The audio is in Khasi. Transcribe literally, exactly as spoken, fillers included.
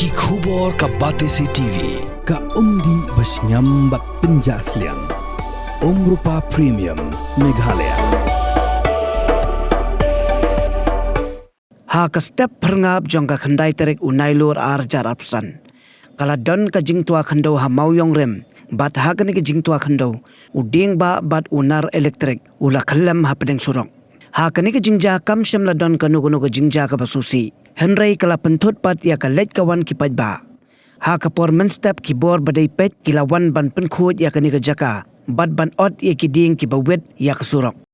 Ki khubor ka Batesi TV, ka umdih ba shngiam bad pynjah sliang. Umrupa Premium, Meghalaya. Ha ka step phyrngap jong ka khyndai tarik u Nailur ar hajar arphew san, ka la don ka jingtwa khyndew ha Mawïong Rim, bad ha kane ka jingtwa khyndew u dieng bah bad u nar elektrik u la khyllem hapdeng surok. Ha kane ka jingjia kam shym la don kano kano ka jingjia kaba sngewsih, hynrei ka la pynthut pat ïa ka leit ka wan ki paidbah. Ha ka por mynstep ki bor ba dei peit ki la wan ban pynkhuid ïa kane ka jaka bad ban ot ïa ki dieng kiba wit ïa ka surok.